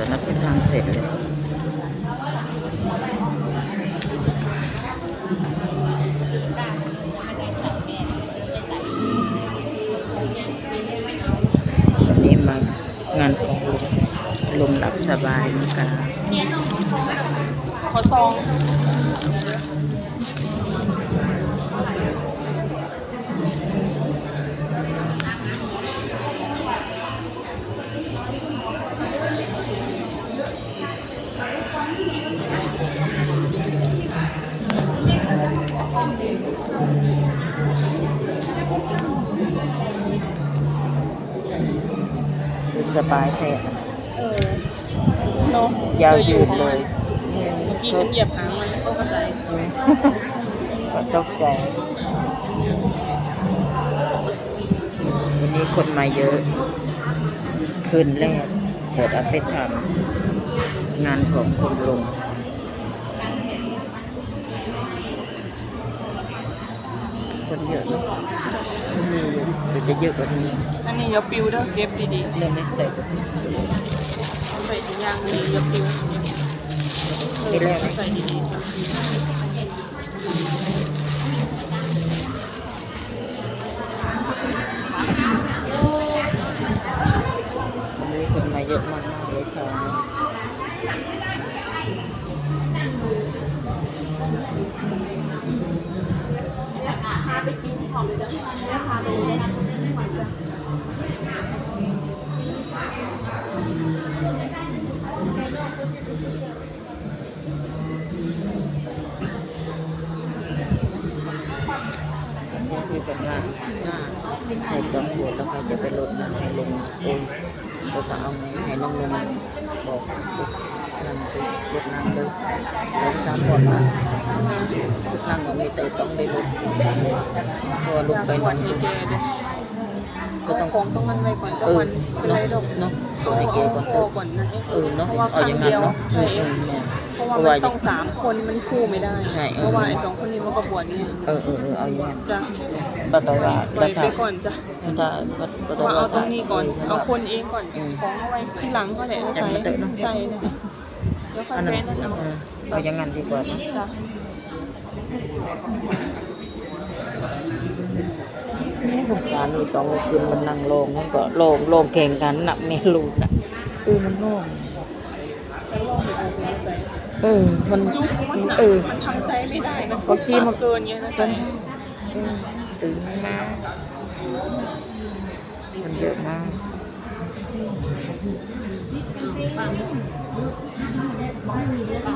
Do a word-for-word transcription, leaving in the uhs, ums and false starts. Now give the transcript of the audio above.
ตอนนั้นเป็นทำเสร็จเลย วันนี้มางานของลุง ลุงหลับสบายนะคะ ขอซอง คือสบายแท้ เออ เนาะ ยาวยืดเลย เมื่อกี้ฉันเหยียบหางมันก็เข้าใจ อืม ก็ตกใจ วันนี้คนมาเยอะ คืนแรก เสร็จเอาไปทำงานของคุณลุง คนเยอะเนาะ นี่อยู่ เดี๋ยวจะเยอะกว่านี้ อันนี้อย่าปิวเด้อ เก็บดีๆ เริ่มไม่ใส่แบบนี้ ใส่ถุงยางนี่อย่าปิว เออ ใส่ดีๆ วันนี้คนมาเยอะมากๆเลยค่ะ ก็คุยกันว่า ถ้าใครต้องบวชแล้วใครจะไปรดน้ำให้ลุง โอ้ย ก็จะเอาไงให้น้องลุงบอก นั่นคือรดน้ำเลย สองสามคนนะ นั่งก็มีแต่ต้องได้รด เพราะว่าลุงไปนอนอยู่ ก็ต้อง ของต้องมันไว้ก่อน เจ้า เออ วันเป็นไรดอก เนาะ เนาะ ขอให้แกก่อนเถอะ เอาก่อนนะ เออ เนาะ เพราะว่า เอาอย่างนั้นเนาะ ครั้งเดียว ใช่ เออ เออ แม่ เพราะว่า เพราะว่า มันต้องสามคน มันคู่ไม่ได้ ใช่ เออ เพราะว่าไอ้สองคนนี้มันก็บวชไง เออ เออ เออ เอาอย่างนั้น จ้ะ ป้าต้อยว่า ปล่อยไปก่อนจ้ะ ถ้า ป้า ป้าต้อย ว่าเอาตรงนี้ก่อน เออ เอาคนเองก่อน อืม ของเอาไว้ทีหลังก็ได้ ใช่ ใส่ มาเถอะเนาะ ใช่นะ เดี๋ยวค่อย อันนั้น ไปนั่นเอา เออ เอาอย่างนั้นดีกว่านะ จ้ะ นี่สงสารนี่ ตอนกลางคืนมันนั่งร้อง มันก็ร้อง ร้องแข่งกันนะ แม่ลูกนะ เออ มันร้อง เออ มัน จุ๊บมัน เออ มันทำใจไม่ได้ มัน บางทีมัน เกินไงนะ ใช่ เออ ตื่นมา มันเยอะมาก ไม่มีเลือด